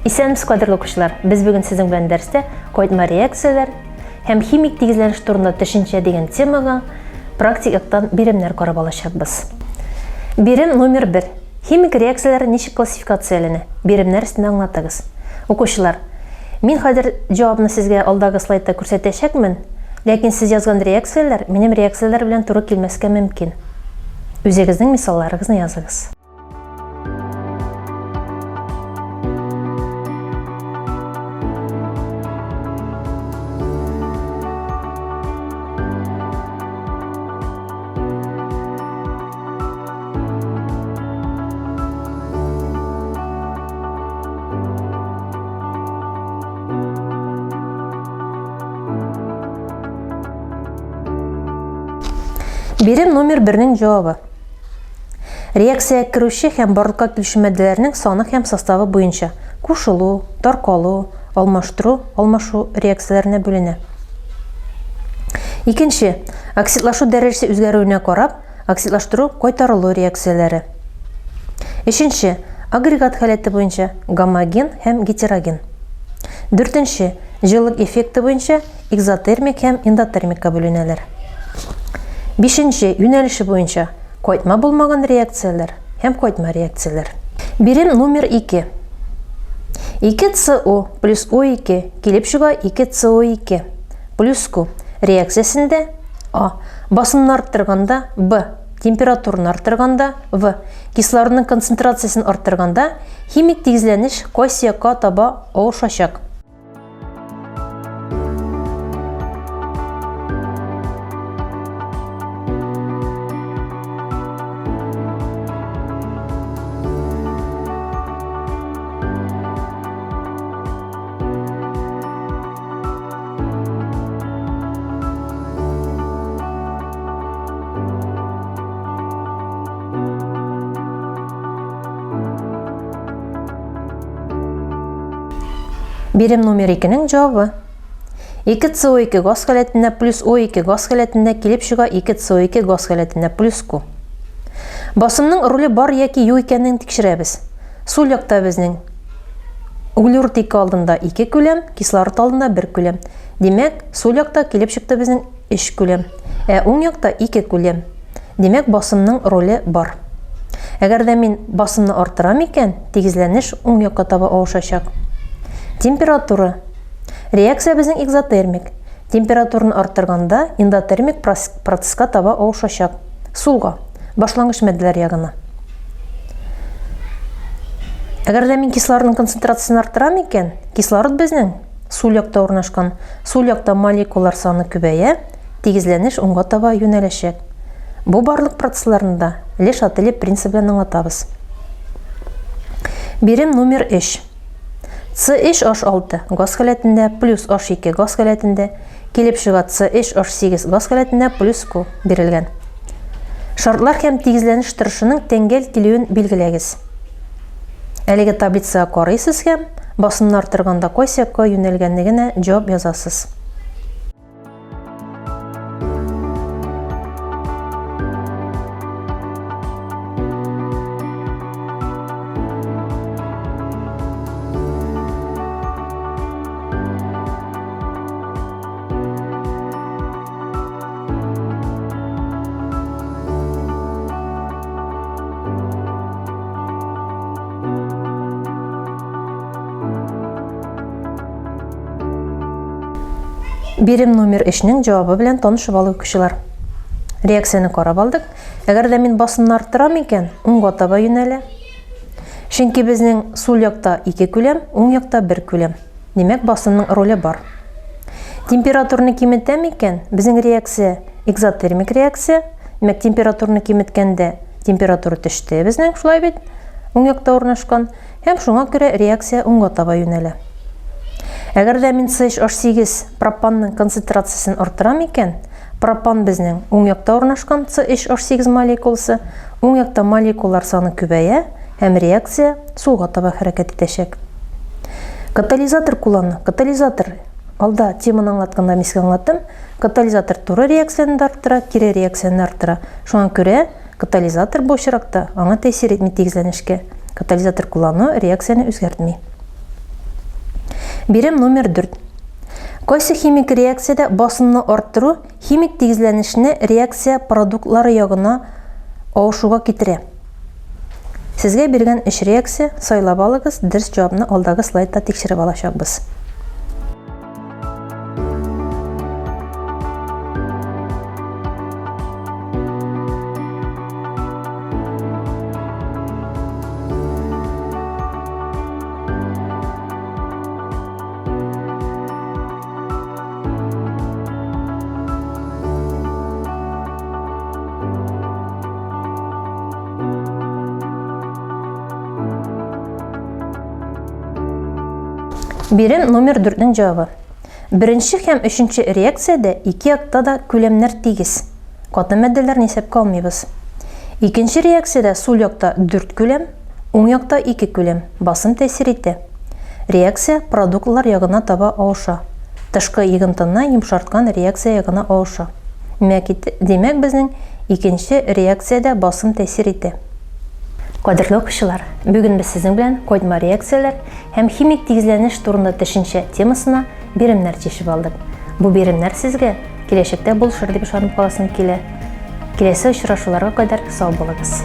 Исәнмесез, кадерле укучылар! Без бүген сезнең белән дәрестә кайтма реакцияләр һәм химик тигезләнеш турында төшенчә дигән темага практик яктан биремнәр карап алачакбыз. Бирем номер 1. Химик реакцияләр ничек классификацияләнә? Биремнәр өстендә аңлатыгыз. Укучылар, мин хәзер җавапны сезгә алдагы слайдта күрсәтәчәкмен, ләкин сез язган реакцияләр минем реакцияләр белән туры килмәскә мөмкин. Үзегезнең мисалларыгызны языгыз. Бирем номер бернең җавабы. Реакциягә керүче һәм барлыкка килүче матдәләрнең саны һәм составы буенча кушылу, таркалу, алмаштыру, алмашу реакцияләренә бүленә. Икенче, оксидлашу дәрәҗәсе үзгәрүенә карап, оксидлаштыру кайтарылу реакцияләре. Өченче, агрегат халәте буенча гомоген һәм гетероген. Дүртенче, җылылык эффекты буенча экзотермик һәм эндотермикка бүленәләр. Бишенче, юнәлеше буенча кайтма булмаган реакцияләр һәм кайтма реакцияләр. Бирем номер 2. 2СО плюс О2 килеп чыга 2СО2 плюс Q реакциясендә А. Басымны арттырганда Б. Температураны арттырганда В. Кислородның концентрациясен арттырганда химик тигезләнеш кайсы якка таба авышачак? Бирем номер 2-нең җавабы. 2СО2 газ халәтендә плюс О2 газ халәтендә килеп чыга 2СО2 газ халәтендә плюс Q. Басымның роле бар яки юк икәнен тикшерәбез. Сул якта безнең углерод 2 алдында 2 күләм, кислород алдында 1 күләм. Димәк, сул якта килеп чыкты безнең 3 күләм, ә уң якта 2 күләм. Димәк, басымның роле бар. Әгәр дә мин басымны арттырам икән, тигезләнеш уң якка таба авышачак. Температура. Реакция безнең экзотермик. Температураны арттырганда эндотермик процесска таба авышачак. Сулга, башлангыч матдәләр ягына. Әгәр дә мин кислородның концентрациясен арттырам икән, кислород безнең сул якта урнашкан. Сул якта молекулалар саны күбәя, тигезләнеш уңга таба юнәләчәк. Бу барлык процессларны да Ле Шателе принцибы белән аңлатабыз. Бирем номер 3. C3H6 газ халәтендә плюс H2 газ халәтендә килеп чыга C3H8 газ халәтендә плюс Q бирелгән. Шартлар һәм тигезләнеш торышының тәңгәл килүен билгеләгез. Әлеге таблицага карыйсыз һәм басымны арттырганда кайсы якка юнәлгәнлегенә җавап язасыз. Бирем номер 3-нең җавабы белән танышып алыйк, укучылар. Реакцияне карап алдык. Әгәр дә мин басымны арттырам икән, уңга таба юнәлә. Чөнки безнең сул якта ике күләм, уң якта бер күләм. Димәк, басымның роле бар. Температураны киметәм икән, безнең реакция экзотермик реакция. Димәк, температураны киметкәндә температура төште безнең, шулай бит? Уң якта урнашкан. Һәм шуңа күрә реакция уңга таба юнәлә. Әгәр дә мин CH8 пропанның концентрациясен арттырам икән, пропан безнең уң якта урнашкан CH8 молекуласы, уң якта молекулалар саны күбәя һәм реакция сулга таба хәрәкәт итәчәк. Катализатор куллану. Катализатор алда теманы аңлатканда мин сезгә аңлаттым. Катализатор туры реакцияне дә арттыра, кире реакцияне дә арттыра. Шуңа күрә катализатор бу очракта аңа тәэсир итми тигезләнешкә. Катализатор куллану реакцияне үзгәртми. Бирем номер 4. Кайсы химик реакциядә басымны арттыру химик тигезләнешне реакция продуктлары ягына авышуга китерә? Сезгә биргән өч реакция сайлап алыгыз, дөрес җавапны алдагы слайдта тикшереп алачакбыз. Бирем номер 4-нең җавабы. Беренче һәм өченче реакциядә ике якта да күләмнәр тигез. Каты матдәләрне исәпкә алмыйбыз. Икенче реакциядә сул якта 4 күләм, уң якта 2 күләм басым тәэсир итә. Реакция продуктлар ягына таба авыша. Тышкы йыгынтыны йомшарткан реакция ягына авыша. Димәк, димәк безнең икенче реакциядә басым тәэсир итә. Кадерле укучылар, бүген без сезнең белән кайтма реакцияләр һәм химик тигезләнеш турында төшенчә темасына биремнәр чишеп алдык. Бу биремнәр сезгә киләчәктә булышыр дип ышанып каласым килә. Киләсе очрашуларга кадәр сау булыгыз.